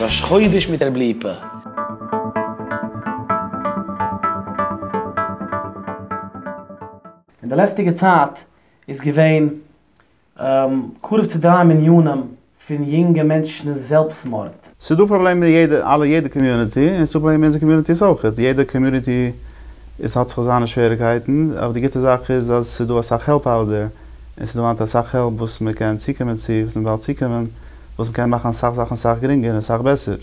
ראש חודש מיט ר' ליפא. אין די לעצטיגע צייט איז געווען קרוב צו דריי מנינים פון יונגע מענטשן זעלבסטמארד. ס'איז דא פראבלעמען אין יעדע אלע יעדע community, און ס'דא פראבלעמען אין אונזער communities אויכעט, יעדע community איז האט זיך זיינע שוועריקייטן, אבער די גוטע זאך איז אז ס'איז דא אסאך help out there, און ס'איז דא היינט אסאך help וואס מ'קען צוקומען צו, וואס מ'וועל צוקומען, וואס מ'קען מאכן אסאך זאכן אסאך גרינגער און אסאך בעסער.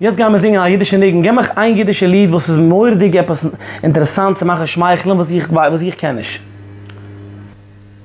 יעצט גיימיר זינגען א אידישע ניגון, געב מיך איין אידישע ליד וואס איז מורא'דיג עפעס אינטערעסאנט צו מאכן שמייכלען וואס איך וואס איך קען נישט.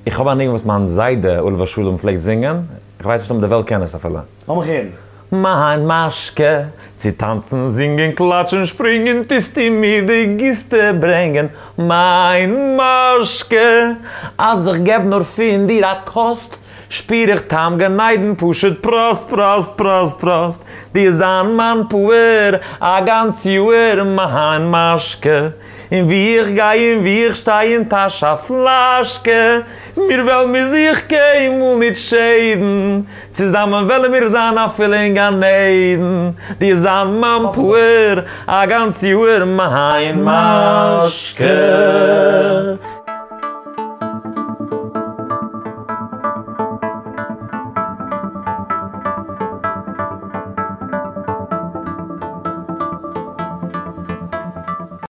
איך האב א ניגון וואס מיין זיידע עליו השלום פלעגט זינגען, איך ווייס נישט אויב די וועלט קען עס אפילו. לאמיך הערן. מיין משקה, צו טאנצן זינגען קלאטשן שפרינגען טוסטו מיר די גיסטע ברענגען, מיין משקה, אז איך געב נאר פון דיר א קאסט, שפיר איך טעם גן עדן פשוט פראסט פראסט פראסט פראסט, דו זיין מיין פאער א גאנץ יאהר, מיין משקה, און ווי איך גיי און ווי איך שטיי אין טאש א פלאשקע, מיר וועלן מיר זיך קיינמאל ניט שיידן, צוזאמען וועלן מיר זיין אפילו אין גן עדן, דו זיין מיין פאער א גאנץ יאהר, מיין משקה.